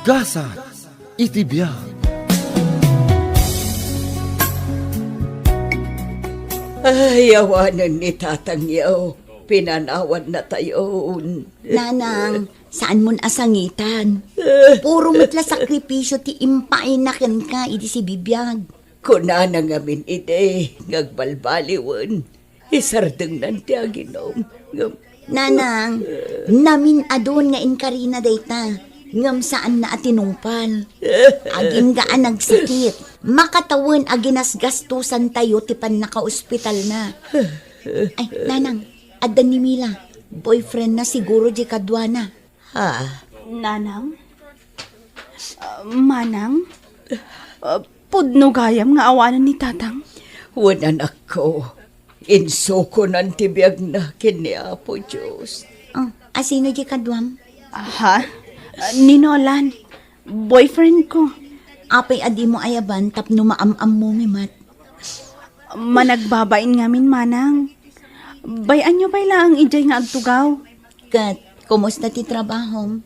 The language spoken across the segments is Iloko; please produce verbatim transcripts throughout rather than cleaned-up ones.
Gasat iti biag. Ay, awanen ni tatangyo. Pinanawannatayon. Nanang, saan mon a sangitan. Puro met la sakripisio ti impaayna kenka idi sibibiag. Kunana ngamin idi nga agbalbaliwen. Isardengnan ti aginom. Ngem Nanang, namin-adun nga inkarina dayta, ngem saanna a tinungpal. Agingga a nagsakit. Makatawen a ginasgastosantayo ti pannakaospitalna. Ay, Nanang, adda ni Mila. Boyfriend na siguro di kaduana. Ha? Nanang? Ah, Manang? Ah, pudno gayam nga awanen ni Tatang? Wen, anakko. Insukonan ti biagna ken ni Apo Dios. Oh, asino di kaduam? Ha? Ni Nolan. Boyfriend ko. Apay a dimo ayaban tapno maam-ammomi met? Managbabain ngamin, Manang. Bay-anyo pay laeng idiay nga agtugaw. Ket, kumusta ti trabahom?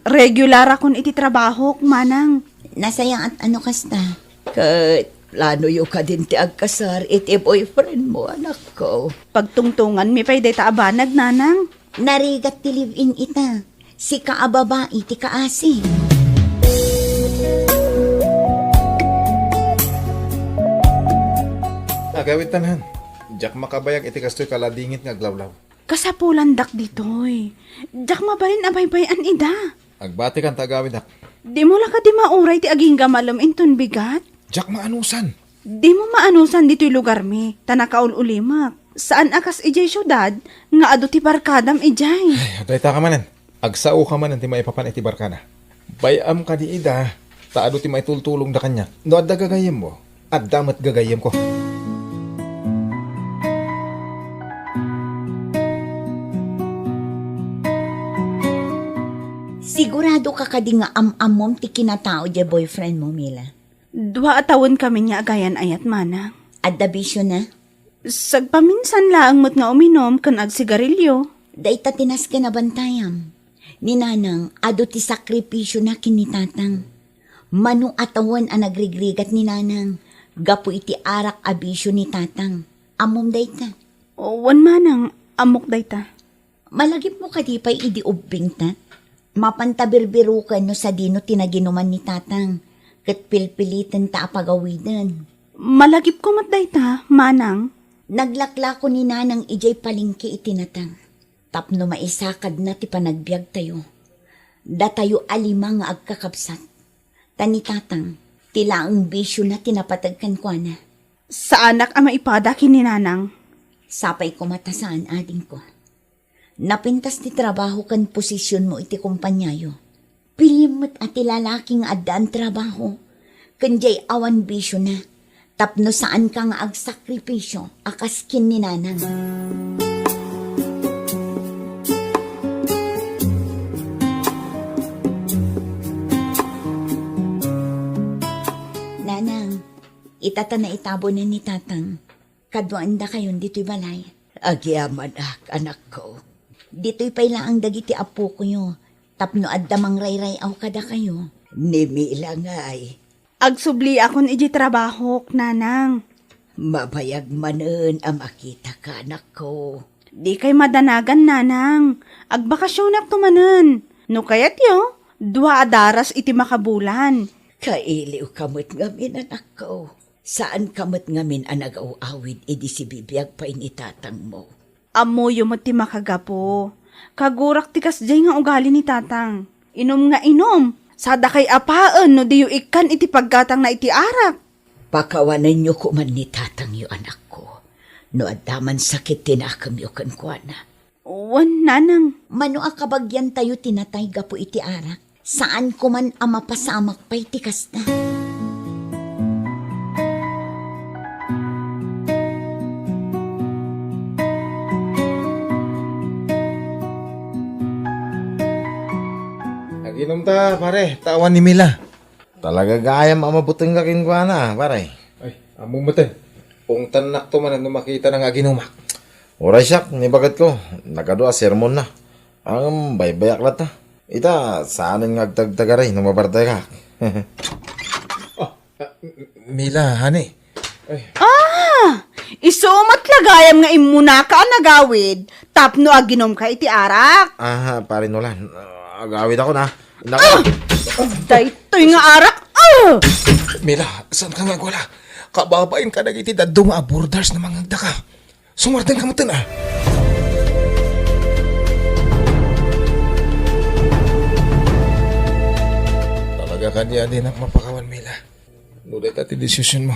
Regularakon iti trabahok, Manang. Nasayaat a no kasta. Ket, planoyo kadin ti agkasar iti boyfriend mo, anakko? Pagtungtonganmi pay dayta a banag, Nanang. Narigat ti live-in ita. Sika a babai ti kaasi. Agawid tanan. Diak makabayag iti kastoy kaladingit nga aglawlaw. Kasapulandak ditoy. Diak mabalin a baybay-an ida. Agbatikan ta agawidak. Dimo la kadi mauray ti agingga malem inton bigat? Diak maanusan. Dimo maanusan ditoy lugarmi, ta nakaul-ulimek. Saan a kas idiay siudad nga adu ti barkadam idiay. Ay, dayta ka manen. Agsaoka manen ti maipapan iti barkada. Bay-am kadi ida, ta adu ti maitultulongda kaniak. No adda gagayyemmo, adda met gagayyemko. Sigurado ka kadi nga am-ammom ti kinatao diay boyfriend mo, Mila? Dua a tawen kami nga agayan-ayat, Manang. Adda bisio na? Sagpaminsan laeng met nga uminom ken agsigarilio. Dayta ti nasken a bantayam. Ni Nanang, adu ti sakripisio na ken ni Tatang. Mano a tawen a nagrigrigat ni Nanang gapu iti arak a bisio ni Tatang. Ammom dayta? Wen, Manang, ammok dayta. Malagipmo kadi pay idi ubbingta? Mapanta birbiroken no sadino ti naginuman ni Tatang, ket pilpilitenta a pagawiden. Malagipko met dayta, Manang. Naglaklako ni Nanang idiay palengke iti natang tapno maisakadna ti panagbiagtayo. Datayo a lima nga agkakabsat. Ta ni Tatang, ti laeng bisiona ti napateg kenkuana. Saanak a maipada ken ni Nanang. Sapay koma ta saan, adingko. Napintas ti trabaho ken posisionmo iti kompaniayo. Pilim met a ti lalaki nga addaan trabaho, ken diay awan bisiona, tapno saanka nga agsakripisio a kas ken ni Nanang. Nanang, ita ta naitabonen ni Tatang. Kaduaendakayon ditoy balay. Agyamanak, anakko. Ditoy pay laeng dagiti appokoyo, tapno adda mangrayray-aw kadakayo. Ni Mila ngay? Agsubliakon iti trabahok, Nanang. Mabayag manen a makitaka, anakko. Dikay madanagan, Nanang. Agbakasionakto manen. No kayatyo, dua a daras iti makabulan. Kailiwka met ngamin, anakko. Saanka met ngamin a nagaw-awid idi sibibiag pay ni tatangmo. Ammoyo met ti makagapu. Kagurak ti kasdiay nga ugali ni tatang. Inum nga inum, sadakay a paen no diyo ikkan iti paggatangna iti arak. Pakawanenyo koman ni tatangyo, anakko, no adda man sakit ti nakemyo kenkuana. Wen, nanang. Mano a kabagiantayo ti natay gapu iti arak, saan koman a mapasamak pay ti kasta. Aginum ta, pare, ta awan ni Mila. Talaga gayam a mabutengka kenkuana, pare. Ay, ammo meten. Ungtannakto manen no makitana nga aginumak. Uray siak, ni baketko, nagadu a sermonna. Ngem baybayak latta. Ita, saanen nga agtagtagari no mabartekak. Ah, M-, Mila, honey. Ay. Ah! Isu met la gayam nga immunaka a nagawid tapno aginumka iti arak. Ah, Pare Nolan, ah, agawid ako na. Naka- Ah! Daytoy nga arak! Ah! Mila, saanka nga agwala? Kababain ka dagiti dadduma a borders no mangngegdaka. Sumardengka metten, ah. Talaga kadi a dinak mapakawan, Mila. No dayta ti desisionmo,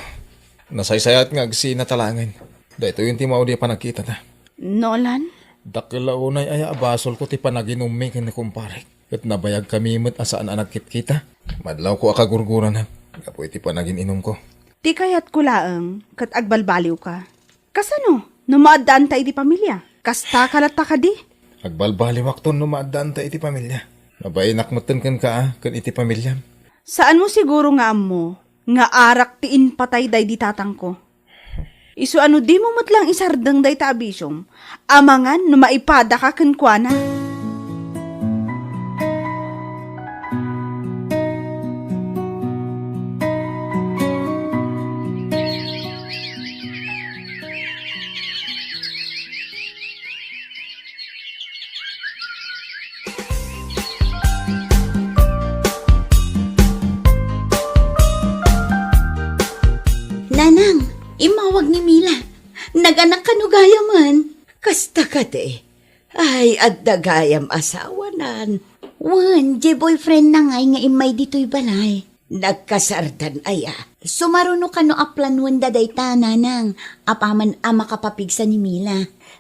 nasaysayaat nga agsina ta laengen. Daytoyen ti maudi a panagkitata. Nolan? Dakkel la unay aya a basolko ti panaginummi ken ni kumparek. Ket nabayagkami met a saan a nagkitkita. Madlawko a kagurguranak gapu iti panagin-inumko. Ti kayatko laeng ket agbalbaliwka. Kasano no maaddaanta iti pamilya? Kastaka latta kadi? Agbalbaliwakton no maaddaanta iti pamilya. Mabainak metten kenka a ken iti pamilyam. Saanmo siguro nga ammo nga arak ti impatay daydi tatangko. Isu a no dimo met lang isardeng dayta a bisiom, amangan no maipadaka kenkuana. Nanang, immawag ni Mila. Naganak kano gayamen? Kasta kadi. Ay, adda gayam asawanan. Wen, diay boyfriend na ngay nga immay ditoy balay. Nagkasardan aya. Sumaruno kano a planuenda dayta, Nanang, apaman a makapapigsa ni Mila.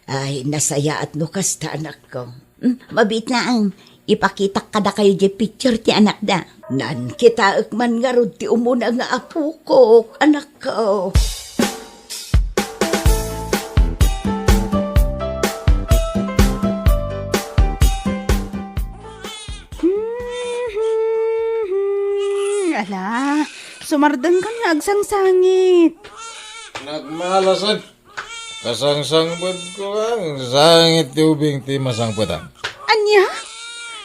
Ay, nasayaat no kasta, anakko. Mm, mabiit laeng. Ipakitak kadakayo diay picture ti anakda. Naan kitaek man ngarud ti umuna nga apokok, anakko. Hmm, ala, sumardengkan nga agsangsangit. Nagmalasag. Kasangsangpetko, ang sangit ti ubing ti masangpetan. Ania?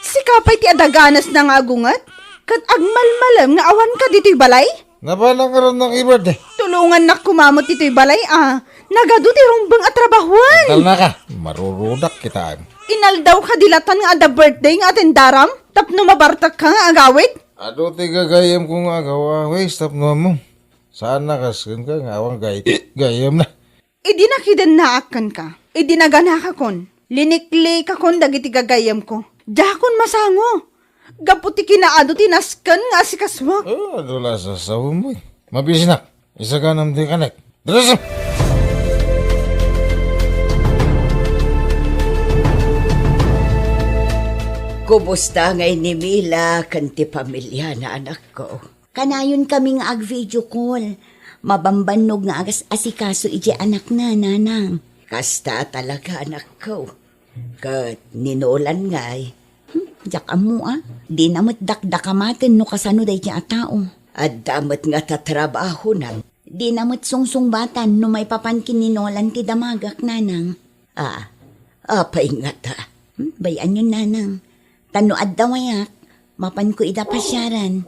Sika pay ti adaganasna nga agunget? Ket agmalmalem nga awanka ditoy balay? Napanak ngarud nga i-birthday. Tulongannak koma met ditoy balay a. Nagadu ti rumbeng a trabahoen. Talnaka, marurudak kitaen. Inaldaw kadi latan nga adda birthday nga atendaram? Tapno mabartekka nga agawid? Adu ti gagayyemko nga agawawis tapno ammo. Saan a kas kenka nga awan gay-, gayyemna. Idi nakidennaak kenka, idi naganakakon, liniklikakon dagiti gagayyemko. Diakon masango. Gapu ti kinaadu ti nasken nga asikasuak. Oh, adu la a sasawen. Mabisinak. Isaganam ti kanek. Dres! Kumusta ngay ni Mila ken ti pamiliana, anakko? Kanayon kami nga ag-video call. Mabambannog nga agas-asikaso idiay anakna, Nanang. Kasta talaga, anakko. Ket ni Nolan ngay? Hmm, diak ammo a. Dina met dakdakamaten no kasano daydiay a tao. Adda met nga tatrabahona. Dina met sungsungbatan no maipapan ken ni Nolan ti damagak, Nanang. Ah, apay ngata? Hmm, bay-anyon, Nanang. Ta no adda wayak, mapanko ida pasiaran.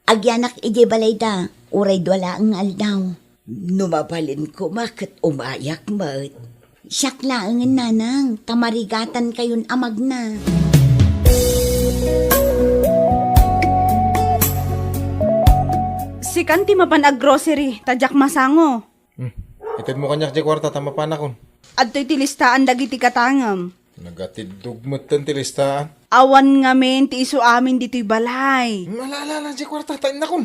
Agyanak idiay balayda, uray dua laeng nga aldaw. No mabalin koma ket umayak met. Siak laengen, Nanang, ta marigatankayon a magna. Sikan ti mapan ag-grocery, ta diak masango. Hmm. Itedmo kaniak diay kuarta ta mapanakon. Adtoy ti listaan dagiti gatangem. Nagatiddog metten ti listaan. Awan ngamin ti isu amin ditoy balay. Ala, ala, ala, diay kuarta ta innakon.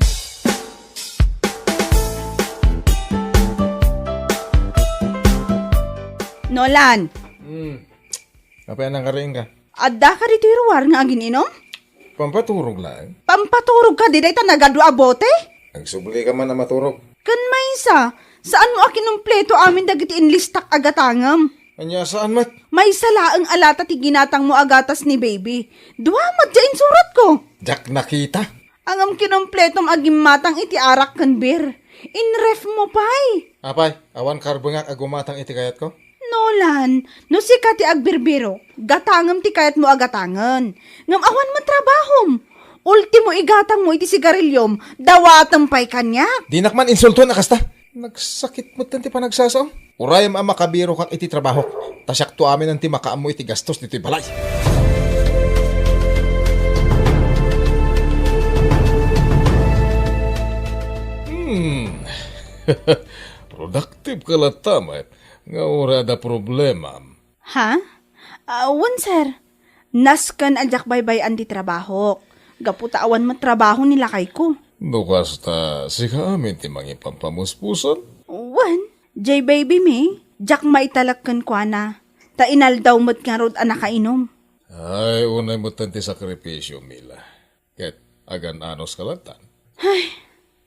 Nolan. Hmm. Apay a nangkariingka? Addaka ditoy ruar nga agin-inum? Pampaturog laeng. Pampaturog kadi dayta nagadu a bote? Agsubli ka man a maturog. Ken maysa, saanmo a kinumpleto amin dagiti inlistak a gatangem. Ania saan met? Maysa laeng a lata ti ginatangmo a gatas ni baby. Dua met diay insuratko. Diak nakita. Ngem kinumpletom a gimmatang iti arak ken beer. In ref mo pay. Apay, awan karbengak a gumatang iti kayatko? No, Nolan, no sika ti agbirbirok, gatangem ti kayatmo a gatangen. Ngem awan met trabahom. Ultimo igatangmo iti sigariliom, dawatem pay kaniak. Dinak man insulton a kasta. Nagsakit met ti panagsasaom. Urayem a makabirokak iti trabahok, ta siakto aminen ti makaammo iti gastos ditoy balay. Hmm. Productive ka latta met. Nga uray adda problemam. Ha? Ah, wen, sir. Nasken a diak baybay-an ti trabahok. Gapu ta awan met trabaho ni lakayko. No kasta, sika amin ti mangipampamuspusan? Wen, jay baby mi, diak maitalek kenkuana. Ta inaldaw met ngarud a nakainum. Ay, unay met ti sakripisio, Mila. Ket agan-anos ka lattan? Ay,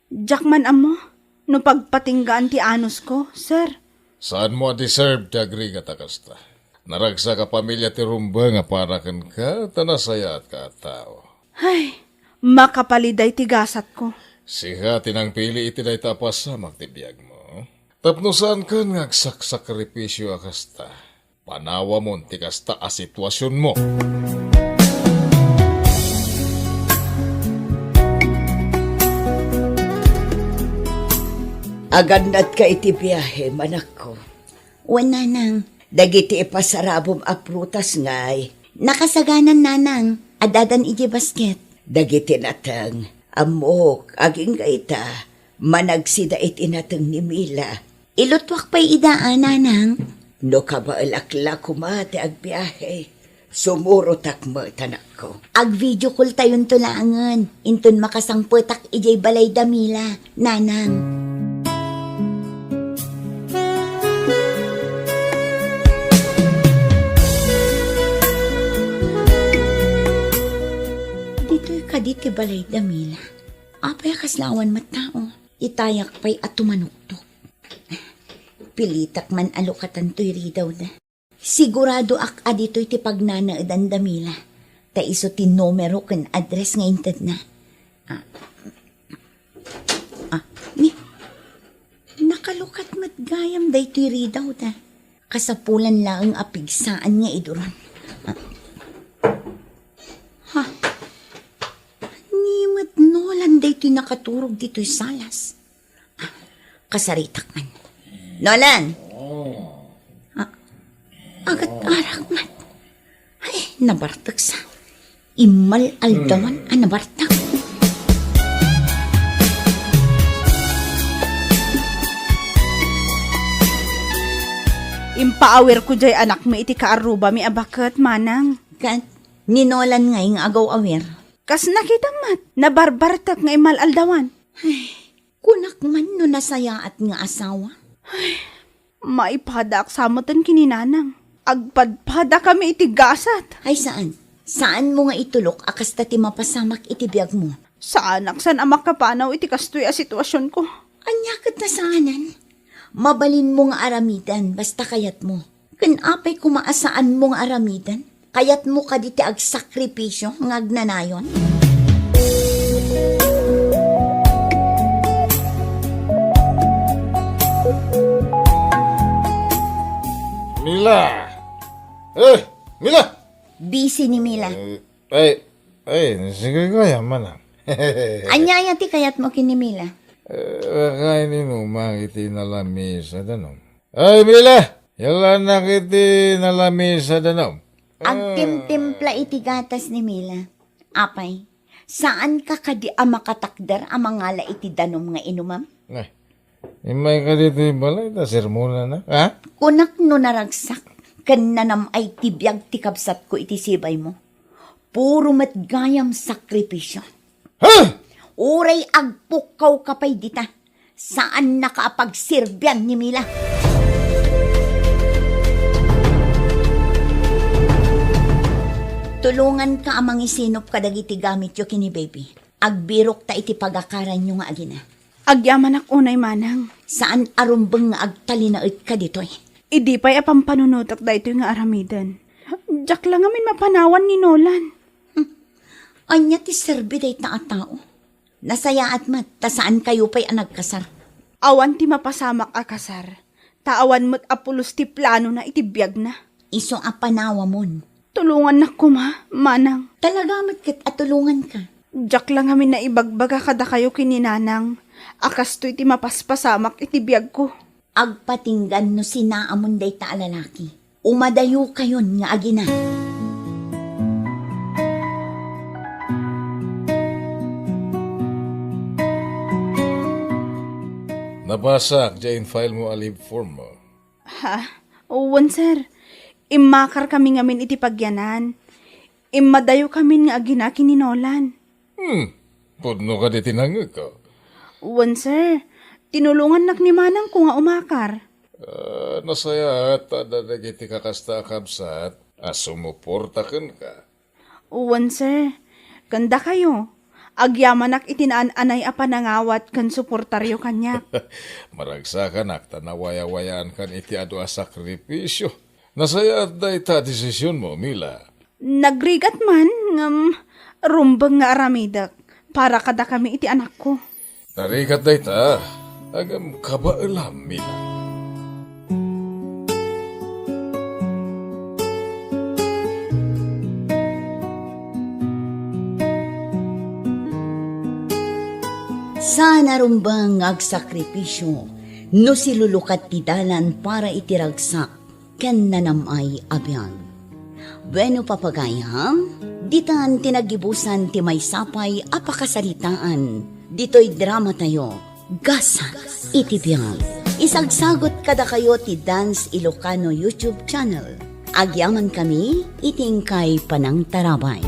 diak man ammo no pagpatinggaan ti anos ko, sir. Saanmo a deserve ti agrigat a kasta. Naragsak a pamilia ti rumbeng a para kenka, ta nasayaatka a tao. Ay, makapaliday ti gasat ko. Sika ti nangpili iti dayta a pasamak ti biagmo. Tapno saankan nga agsaksakripisio a kasta. Panawamon ti kasta a situasionmo. Agannadka iti biahem, anakko? Wen, nanang. Dagiti ipasarabom a prutas ngay? Nakasaganan, nanang. Addadan idiay basket. Dagiti nateng, ammok, agingga ita, managsida iti nateng ni Mila. Ilutuak pay ida a, nanang. No kabaelak la koma ti agbiahe, sumurotak met, anakko. Ag-video call tayonto laengen, inton makasangpetak idiay balay da Mila, nanang. Ditoy kadi ti balay da Mila. Apay a kasla awan met tao? Itayak pay a tumanuktok. Pilitak man a lukatan toy ridawda. Siguradoak a ditoy ti pagnanaedan da Mila. Ta isu ti numero ken address nga intedna. Ah, ah, ni, nakalukat met gayam daytoy ridawda. Kasapulan laeng a pigsaan nga iduron. Ah. Ha? Ni met Nolan daytoy nakaturog ditoy salas. Ah, kasaritak man. Nolan! Ah, agat arak man. Ay, nabartek sa. Immal-aldawan a nabartek. Impaawirko jay anakmi iti kaarrubami a baket, manang. Ket ni Nolan ngay nga agaw-awir? Kas nakita met, nabarbartek nga immal-aldawan. Ay, kunak man no nasayaat nga asawa. Ay, maipadaak sa meten ken ni nanang. Agpadpadakami iti gasat. Ay, saan. Saanmo nga itulok a kasta ti mapasamak iti biagmo. Saanak san a makapanaw iti kastoy a situasionko. Ania ket ta saanen? Mabalinmo nga aramiden, basta kayatmo. Ken apay koma a saanmo nga aramiden? Kayatmo kadi ti agsakripisio nga agnanayon? Mila! Eh, Mila! Busy ni Mila. Eh, ay, ay, sige, kaya man, ah. Ania aya ti kayatmo ken ni Mila? Eh, kain inumang iti nalamiis a danum. Ay, Mila! Yalannak iti nalamiis a danum. Agtimtimpla iti gatas ni Mila. Apay, saanka kadi a makatakder a mangala iti danum nga inumam? Ay, immay ka ditoy balay ta sermonanak, ha? Kunak no naragsak ken nanam-ay ti biag ti kabsatko iti sibaymo. Puro met gayam sakripisio. Ha? Uray agpukkaw ka pay dita, saannaka a pagserbian ni Mila. Tulonganka a mangisinop kadagiti gamityo ken ni Baby. Agbirokta iti pagakaranyo nga agina. Agyamanak unay, manang. Saan a rumbeng nga agtalinaedka ditoy. Idi pay a pampanunotak daytoy nga aramiden. Diak la ngamin mapanawan ni Nolan. Hmm. Ania ti serbi dayta a tao? Nasayaat met, ta saankayo pay a nagkasar. Awan ti mapasamak a kasar. Ta awan met a pulos ti planona iti biagna. Isu a panawamon. Tulongannak koma, manang. Talaga met ket a tulonganka. Diak la ngamin naibagbaga kadakayo ken ni nanang a kastoy ti mapaspasamak iti biagko. Agpatinggan no sinaamon dayta a lalaki. Umadayokayon nga agina. Nabasak diay in-file mo a leave form mo. Ha? Wen, sir. Immakarkami ngamin iti pagyanan. Immadayokamin nga agina ken ni Nolan. Hmm. Pudno kadi ti nangngegko? Wen, sir. Tinulongannak ni manangko nga umakar. Ah, nasayaat ta adda dagiti kakasta a kabsat a sumuporta kenka. Wen, sir. Ken dakayo, agyamanak iti naan-anay a panangawat ken suportaryo kaniak. Maragsakanak ta nawayawayaankan iti adu a sakripisio. Nasayaat dayta a desisionmo, Mila. Nagrigat man, ngem rumbeng nga aramidek para kadakami iti anakko. Narigat dayta, ngem kabaelam, Mila. Saan a rumbeng nga agsakripisio no silulukat ti dalan para iti ragsak ken nanam-ay a biag. Bueno, papagayam, ditan ti naggibusan ti maysa pay a pakasaritaan ditoy dramatayo, Gasat iti Biag. Isagsagut kadakayo ti Dance Ilocano YouTube channel. Agyamankami iti inkay panangtarabay.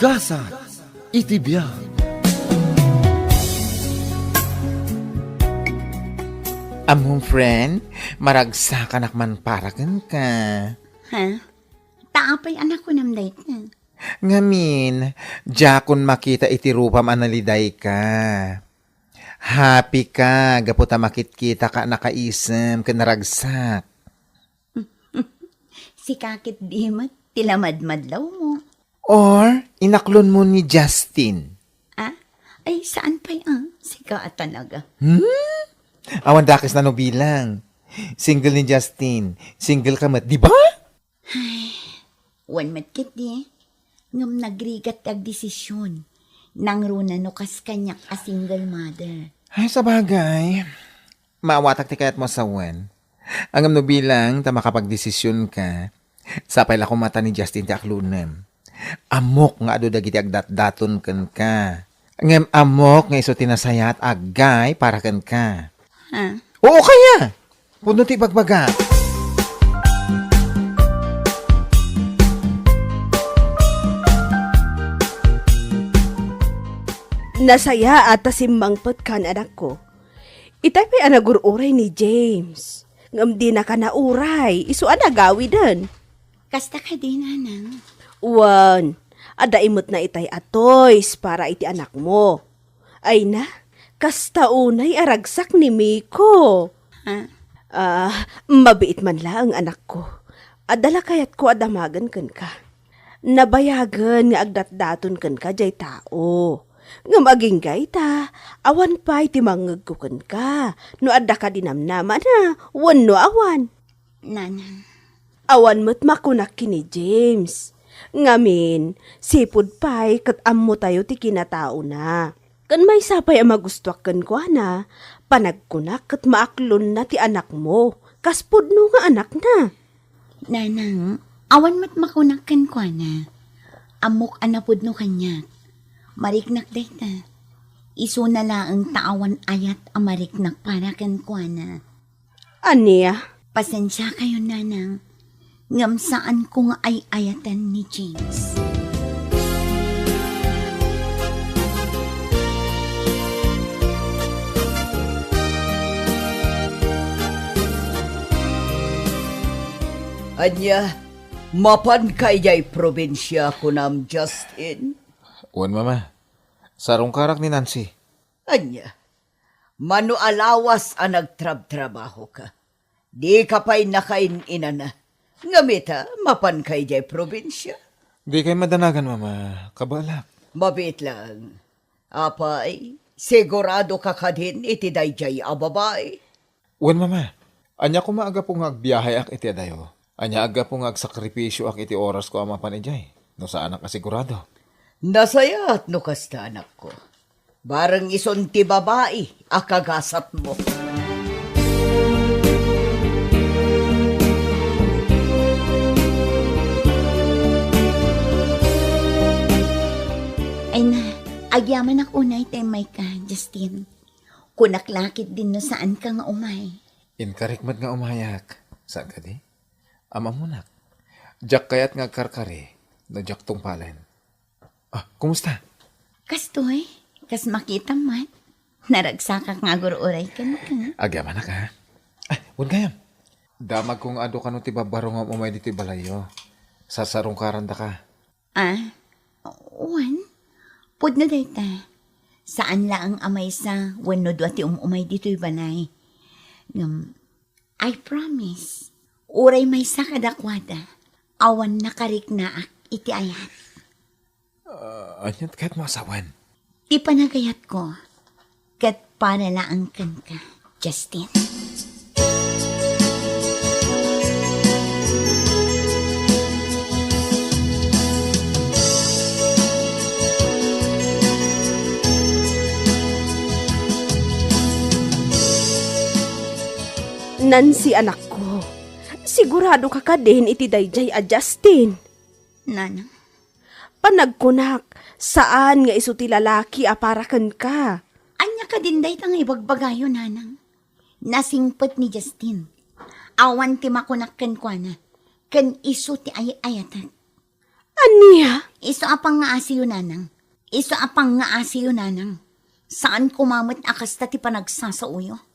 Gasat iti biag. Ammom, friend, maragsakanak man para kenka. Ha? Ta apay a nakunam dayta? Ngamin, diakon makita iti rupam a nalidayka. Happy ka gapu ta makitkitaka a nakaisem ken naragsak. Sika ketdi met ti lamadmadlawmo. Or inaklonmo ni Justin? Ah? Ay, saan pay a? Sika a talaga. Hmm? Awan dakes na no bilang. Single ni Justin. Single ka met, di ba? Ay, wen met ketdi. Ngem nagrigat ti agdesisyon. Nangruna no kas kaniak a single mother. Ay, sabagay. Maawatak ti kayatmo a sawen. Ngem no bilang ta makapagdesisionka, sapay la koma ta ni Justin ti aklonem. Ammok nga adu dagiti agdatdaton kenka. Ngem ammok nga isu ti nasayaat a agay para kenka. Ha? Oo kaya! Pudno ti ibagbaga. Nasayaat ta simmangpetka, anakko. Itay pay a nagur-uray ni James. Ngem dinaka nauray, isu a nagawiden. Kasta kadi, nanang? Wen, adda imetna itay a toys para iti anakmo. Ay na, kasta unay a ragsak ni Miko. Ha? Ah, mabiit man laeng, anakko. Adda la kayatko a damagen kenka. Nabayagen nga agdatdaton kenka jay tao. Ngem agingga ita, awan pay ti mangngegko kenka, no adda kadi namnamana, wenno awan. Nanang. Awan met makunak ken ni James. Ngamin, sipud pay ket ammotayo ti kinataona. Ken maysa pay a magustuak kenkuana, panagkunak ket maaklonna ti anakmo, kas pudno nga anakna. Nanang, awan met makunak kenkuana. Ammok a napudno kaniak. Mariknak dayta. Isuna laeng ta awan ayat a mariknak para kenkuana. Ania? Pasensiakayon, nanang. Ngem saanko nga ay-ayaten ni James. Ania, mapanka idiay probinsia, kunam, Justin? Wen, Mama. Sarungkarak ni Nancy. Ania, mano a lawas a nagtrabtrabahoka? Dika pay nakain-inana. Ngem ita, mapanka idiay probinsia? Dikay madanagan, Mama. Kabaelak. Mabiit laeng. Apay, Siguradoka kadin iti daydiay a babai? Wen, Mama. Ania koma a gapu nga agbiaheak iti adayo? Ania a gapu nga agsakrifisioak iti orasko a mapan idiay, no saanak a sigurado? Nasayaat no kasta, anakko. Bareng isun ti babai a kagasatmo. Ay na, agyamanak unay ta immayka, Justin. Kunak la ketdin no saanka nga umay. Inkarik met nga umayak. Saan kadi? Am-ammonak. Diak kayat nga agkarkari no diak tungpalen. Ah, kumusta? Kastoy, kas makitam met. Naragsakak nga agur-uray kenka. Agyamanak, ha? Ah, wen gayam. Damagko nga adu kano ti babbaro nga umay ditoy balayyo. Sarsarungkarandaka. Ah, wen? Pudno dayta. Saan laeng a maysa wenno dua ti um-umay ditoy balay. Ngem, I promise, uray maysa kadakuada, awan nakariknaak iti ayat. Ah, aniat kayatmo a sawen? Ti panagayatko, ket para laeng kenka, Justin. Nancy, anakko, siguradoka kadin iti daydiay a Justin? Nanang. Panagkunak, saan nga isu ti lalaki a para kenka. Ania kadin dayta nga ibagbagayo, Nanang? Nasingpet ni Justin. Awan ti makunak kenkuana, ken isu ti ay-ayatek. Ania? Isu a pangngaasiyo, Nanang. Isu a pangngaasiyo, Nanang. Saan koma met a kasta ti panagsasaoyo.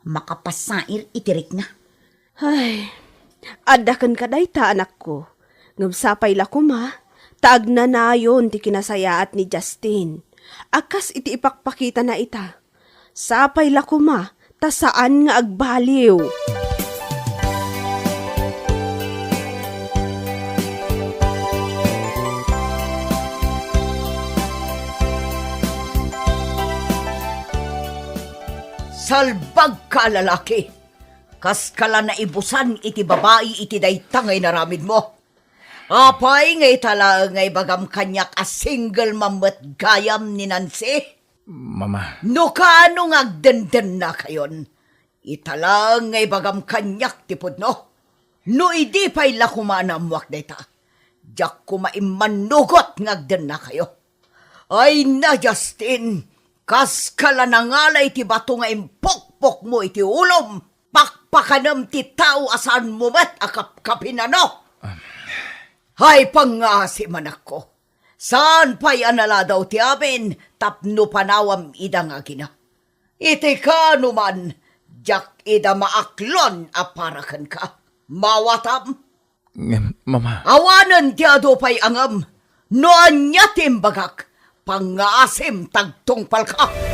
Makapasair iti rikna. Ay, adda kenka dayta, anakko. Ngem sapay la koma, ta agnanayon ti kinasayaat ni Justin. A kas iti ipakpakitana ita. Sapay la koma, ta saan nga agbaliw. Salbagka a lalaki! Kaska la naibusan iti babai iti dayta nga inaramidmo. Apay nga ita laeng nga ibagam kaniak a single mom met gayam ni Nancy? Mama. No kaano nga agdendennakayon, ita laeng nga ibagam kaniak ti pudno. No idi pay la koma a naammoak dayta, diak koma immannugot nga agdennakayo. Ay na, Justin, kaska la nangalay ti bato nga impukpokmo iti ulom, pakpakanem ti tao a saanmo met a kapkapinano. Am. Ay, pangngaasim, anakko. Saan pay a naladaw ti amin tapno panawam ida nga agina. Iti kaano man, diak ida maaklon a para kenka. Mawatam? Ngem, Mama. Awanen ti adu pay a ngem. No ania ti imbagak, pangngaasim ta agtungpalka.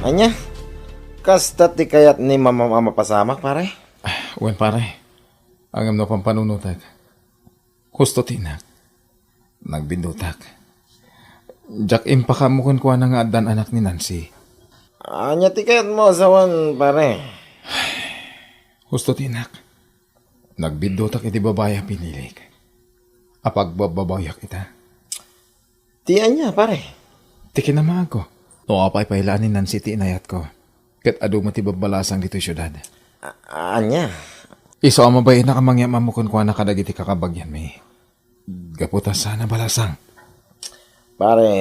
Ania? Kasta ti kayat ni Mamam a mapasamak, pare? Wen, pare. Ngem no pampanunotek, husto ti inak. Nagbiddutak. Diak impakaammo kenkuana nga addan anak ni Nancy. Ania ti kayatmo a sawen, pare? Husto ti inak. Nagbiddutak iti babai a pinilik. Apagbabbabawiak ita. Ti ania, pare? Ti kinamaagko. No apay pay la ni Nancy ti inayatko. Ket adu met ti babbalasang ditoy siudad. A-, ania? Isu a mabainnak a mangyam-ammo kenkuana kadagiti kakabagianmi. Gapu ta saan a balasang. Pare,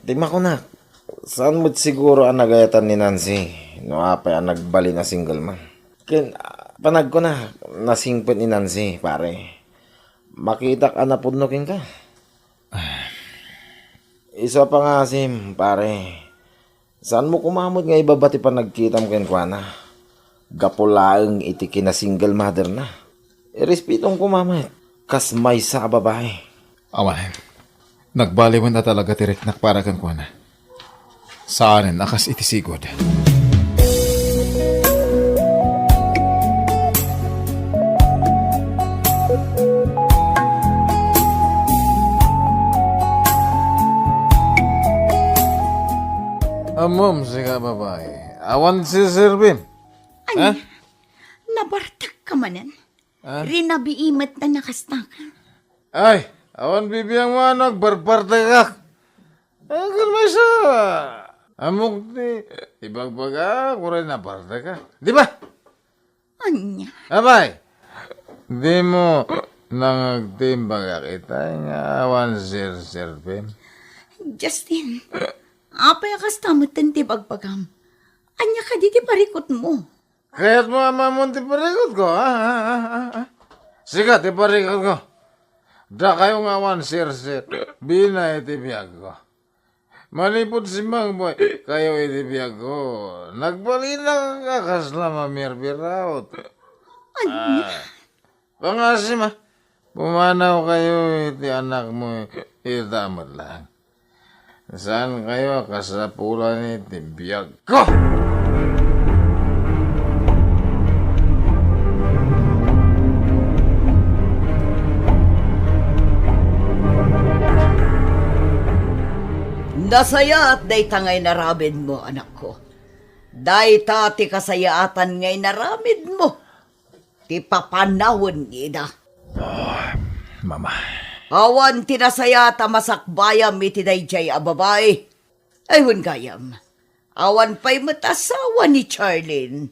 ti makunak, saan met siguro a nagayatan ni Nancy no apay a nagbalin a single man. Ken, ah, panagkunak, nasingpet ni Nancy, pare. Makitak a napudno kenka. Ah. Isu a pangngaasim, pare. Saanmo koma met nga ibaba ti panagkitam kenkuana. Gapu laeng iti kinasingle motherna. Irespetom koma met kas maysa a babai. Awanen. Nagbaliwen a talaga ti riknak para kenkuana. Saanen a kas iti sigud. Ammom, sika babai. Awan serserbim. Ania? Ha? Nabartek ka manen? Ha? Rinabii met na nakastaka. Ay, awan bibiang mo ano, agbarbartekak. Agkan maysa. Ammok ti ibagbagak, uray nabartekak. Di ba? Ania? Abay, di mo nangagtimbagak itay nga awan serserbim? Justin, apay a kasta met ti bagbagam? Ania kadi ti parikutmo? Kayatmo a maammoan ti parikutko, ha? Ha? Ha? Ha? Sika ti parikutko. Dakayo nga awan serserbina iti biagko. Manipud simmangpet kayo iti biagko, nagbalinak a kasla mamirbiraot. Ania? Ah, pangasim, ah. Pumanaw kayo iti anakmo ita met laeng. Saan kayo a kasapulan iti biagko? Nasayaat dayta nga inaramidmo, anakko. Dayta ti kasayaatan nga inaramidmo. Ti papanawen ida. Oh, Mama. Awan ti nasayaat a masakbayam iti daydiay a babai. Ay, wen gayam. Awan pay met asawa ni Charlene.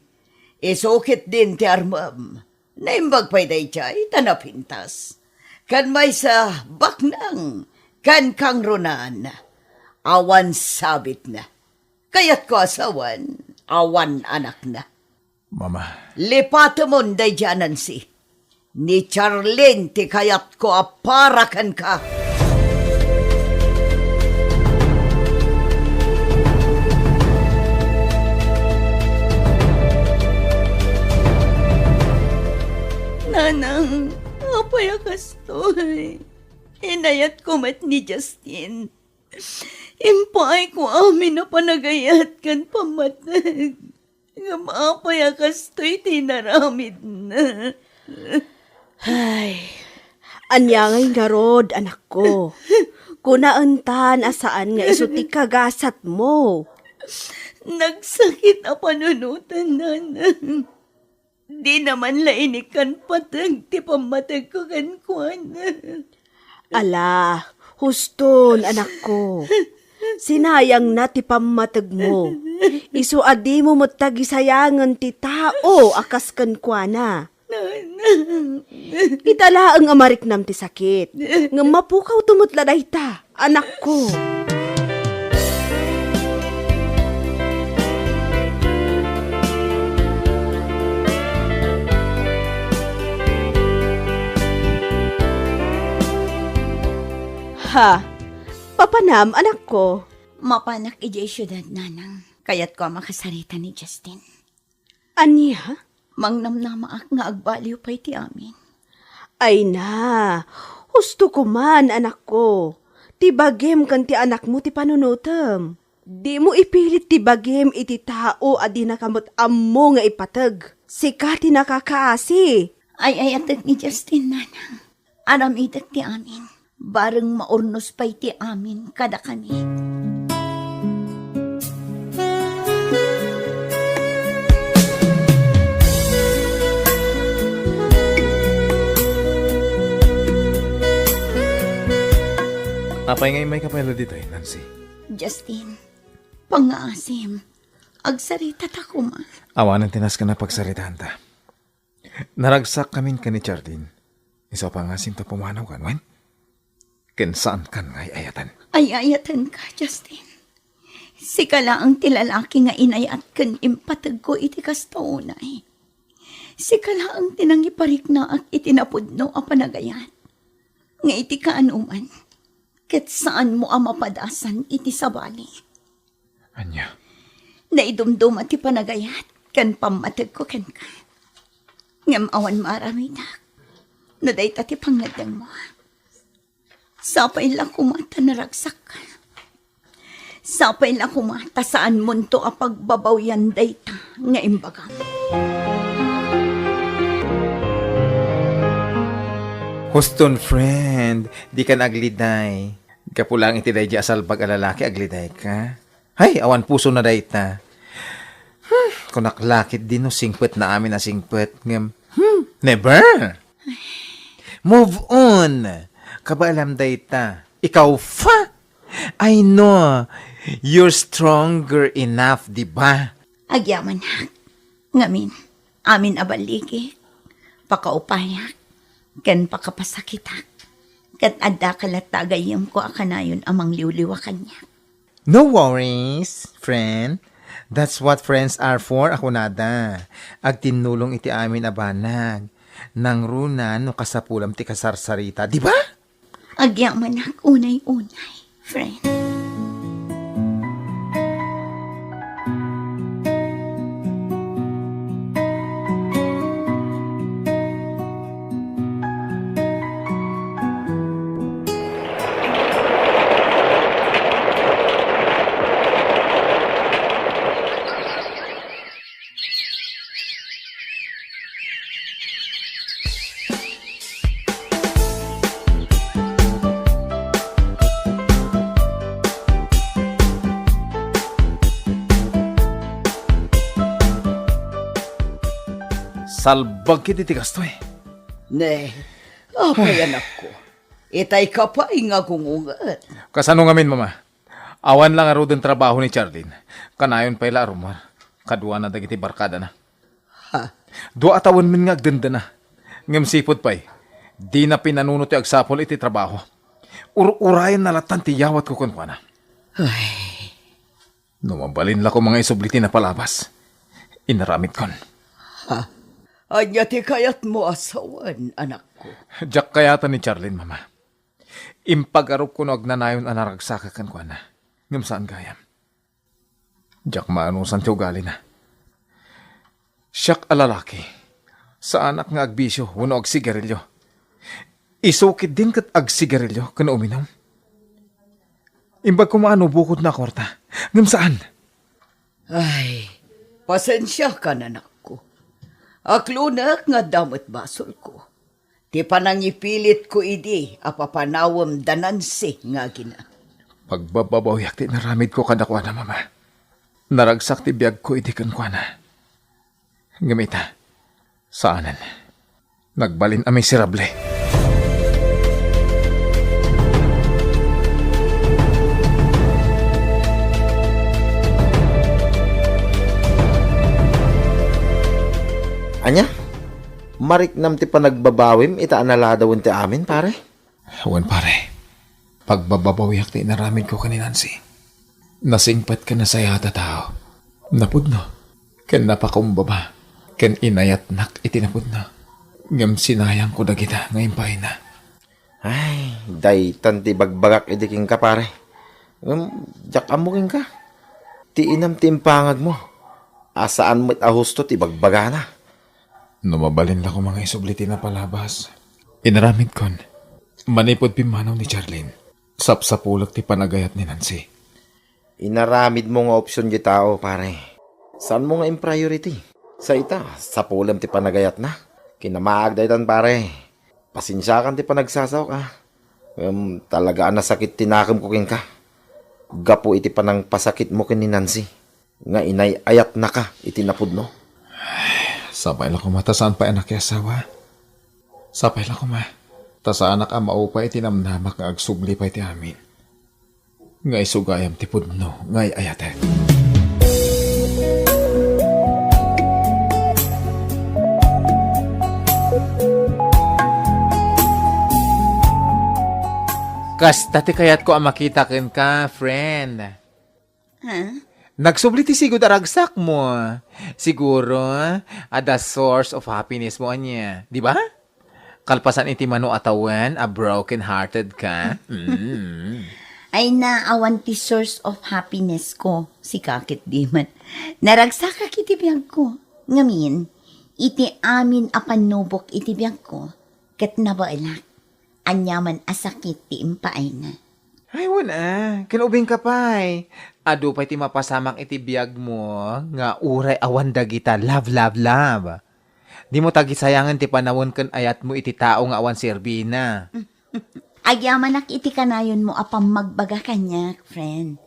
Isu ketdin ti armem. Naimbag pay daydiay ta napintas. Ken maysa, baknang, ken kangrunaan. Awan sabitna. Kayatko a sawen, awan anakna. Mama. Lipatemon daydiay a Nancy. Ni Charlene ti kayatko a para kenka. Nanang, apay a kastoy? Inayatko met ni Justin. Impaayko amin a panagayat ken pammateg. Ngem apay a kastoy ti inaramidna? Ay, ania ngay ngarud, anakko? Kunaentan a saan nga isu ti kagasatmo. Nagsakit a panunoten, nanang. Dina man la inikkan pateg ti pammategko kenkuana. Ala, huston, anakko. Sinayangna ti pammategmo. Isu a dimo met tagisayangen ti tao a kas kenkuana. Nanang. Ita laeng a mariknam ti sakit. Ngem mapukawto met la dayta. Anakko. Ha? Papanam, anakko? Mapanak idiay siudad, nanang. Kayatko a makasarita ni Justin. Ania? Mangnamnamaak nga agbaliw pay ti amin. Ay na, husto koman, anakko. Ti bagim ken ti anakmo ti panunotem. Dimo ipilit ti bagim iti tao a dinaka met ammo nga ipateg. Sika ti nakakaasi. Ay-ayatek ni Justin, nanang. Aramidek ti amin. Bareng maurnos pay ti amin kadakami. Apay nga immayka pay la ditoy, Nancy? Justin, pangngaasim, agsaritata koma. Awanen ti nasken a pagsaritaanta. Naragsakkamin ken ni Charlene. Isu a pangasim ta pumanaw kan, wen? Ken saankan nga ay-ayaten. Ay-ayatenka, Justin. Sika laeng ti lalaki nga inayat ken impategko iti kasta unay. Sika laeng ti nangipariknaak iti napudno a panagayat. Nga iti kaanoman, ket saanmo a mapadasan iti sabali. Ania? Naidumduma ti panagayat ken pammategko kenka. Ngem awan maaramidak no dayta ti pangngeddengmo. Sapay la koma ta naragsakka. Sapay la koma ta saanmonto a pagbabawian dayta nga imbagam. Huston, friend, dikan agliday. Gapu laeng iti daydi a salbag a lalaki, aglidayka. Hay, awan pusona dayta. Hmm, kunak la ketdi no singpetna amin a singpet, ngem, hmm, never! Move on! Kabaelam dayta. Ikaw, fa! I know you're stronger enough, di ba? Agyamanak. Ngamin, amin a baligi, pakaupayak, ken pakapasakitak, ket addaka latta a gayyemko a kanayon a mangliwliwa kaniak. No worries, friend. That's what friends are for, a kunada. Agtinnulong iti amin a banag. Nangruna no kasapulam ti kasarsarita, di ba? Agyamanak unay-unay, friend. Salbag kiti ti kastoy. Ne, apay, anakko? Itay ka pay nga gungunget. Kasano ngamin, Mama? Awan la ngaruden trabaho ni Charlene. Kanayon pay la a rummuar. Kaduana dagiti barkadana. Ha? Dua a tawen men nga agdendena. Ngem sipud pay, dina pinanuno ti agsapul iti trabaho. Ur-urayenna lattan ti yawatko kenkuana. Ay. No mabalin la koma nga isubli ti napalabas, inaramidkon. Ha? Ania ti kayatmo a sawen, anakko? Diak kayatan ni Charlene, Mama. Impagarupko no agnanayon a naragsakak kenkuana. Ngem saan gayam. Diak maanusan ti ugalina. Siak a lalaki, saanak nga agbisio wenno agsigarilio. Isu ketdin ket agsigarilio ken uminum. Imbag koma a no bukodna a kuarta, ngem saan. Ay, pasensiakan, anakko. Aklonek nga adda met basolko. Ti panangipilitko idi a papanawem da Nancy nga agina. Pagbababawiak ti inaramidko kadakuada, Mama. Naragsak ti biagko idi kenkuana. Ngem ita, saanen. Nagbalin a miserable. Ania? Mariknam ti panagbabawim ita a naladawen ti amin, pare? Wen, pare. Pagbababawiak ti inaramidko ken ni Nancy. Nasingpet ken nasayaat a tao. Napudno. Ken napakumbaba. Ken inayatnak iti napudno. Ngem sinayangko dagita nga impaayna. Ay, daytan ti ibagbagak idi kenka, pare. Ngem, diak ammo kenka. Ti inam ti impangagmo. A saan met a husto ti ibagbagana. No mabalin la koma nga isubli ti napalabas, inaramidkon. Manipud pimmanaw ni Charlene, sapsapulek ti panagayat ni Nancy. Inaramidmo nga opsion ti tao, pare. Saanmo nga impriority. Sa ita, sapulem ti panagayatna. Kinamaag daytan, pare. Pasensiakan ti panagsasaok, a. Ngem talaga a nasakit ti nakemko kenka. Gapu iti panangpasakitmo ken ni Nancy nga inay-ayatnaka iti napudno. Sapay la koma ta saan pay a nakiasawa. Sapay la koma ta saanak a maupay iti namnamak nga agsubli pay ti amin. Nga isu gayam ti pudno nga ay-ayatek. Kasta ti kayatko a makita kenka, friend. Ha? Nagsubli ti sigud a ragsakmo. Siguro, adda source of happiness mo ania, di ba? Kalpasan iti mano a tawen a broken-hearted ka. Mm. Ay na, awan ti source of happiness ko, sika ketdi met. Naragsakak iti biagko. Ngamin, iti amin a pannubok iti biagko, ket nabaelak. Aniaman a sakit ti impaayna. Ay, wen a, ken ubingka pay. Adu pay ti mapasamak iti biagmo nga uray awan dagita love, love, love. Dimo tagisayangen ti panawen ken ayatmo iti tao nga awan serbina. Agyamanak iti kanayonmo a pammagbaga kaniak, friend.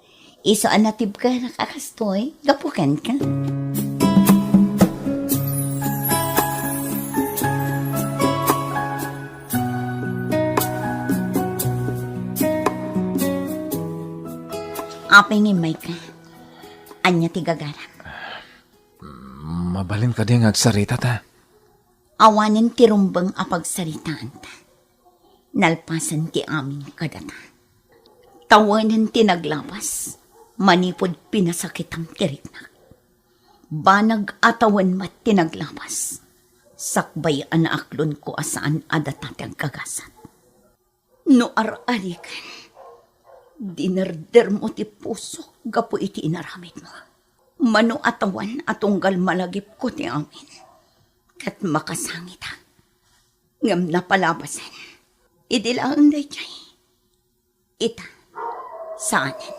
Isu a natibkerak a kastoy, gapu kenka. Apay nga immayka? Ania ti gagaram? Mabalin kadi nga agsaritata? Awanen ti rumbeng a pagsaritaanta. Nalpasen ti amin kadata. Tawenen ti naglabas, manipud pinasakitam ti riknak. Banag a tawen met ti naglabas, sakbay a naaklonko a saan a data ti agkagasat. No ar-ariken, dinerdermo ti pusok gapu iti inaramidmo. Mano a tawen a tunggal malagipko ti amin, ket makasangita. Ngem napalabasen. Idi laeng daydiay, ita, saanen.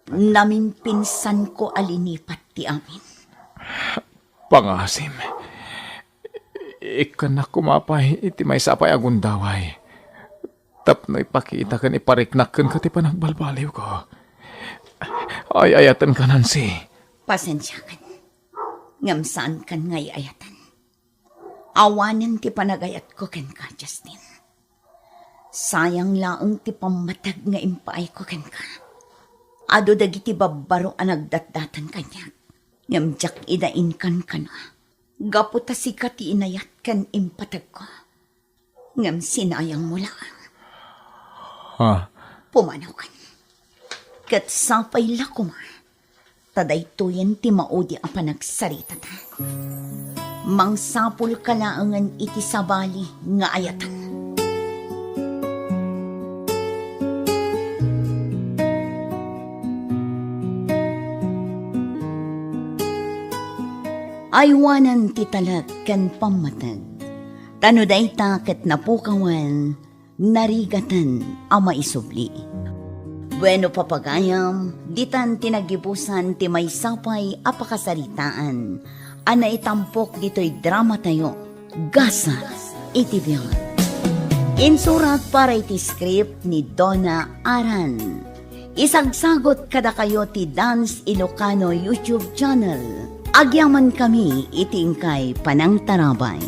Namimpinsanko a linipat ti amin. Pangasim, ikkannak koma pay iti maysa pay a gundaway tapno ipakita ken ipariknak kenka ti panagbalbaliwko. Ay-ayatenka, Nancy. Pasensiakan. Ngem saankan nga ay-ayaten. Awanen ti panagayatko kenka, Justin. Sayang laeng ti pammateg nga impaayko kenka. Adu dagiti babbaro a nagdatdaton kaniak, ngem diak ida inkankana. Gapu ta sika ti inayat ken impategko. Ngem sinayangmo laeng. Ha? Pumanaw kan. Ket sapay la koma ta daytoyen ti maudi a panagsaritata. Mangsapulka laengen iti sabali nga ayaten. Aywanan ti talek ken pammateg, ta no dayta ket napukawen, narigaten a maisubli. Bueno, papagayam, ditan ti naggibusan ti maysa pay a pakasaritaan a naitampok ditoy dramatayo, Gasat iti Biag. Insurat para iti script ni Donna Aran. Isagsagot kadakayo ti Dance Ilocano YouTube channel. Agyamankami iti inkay panangtarabay.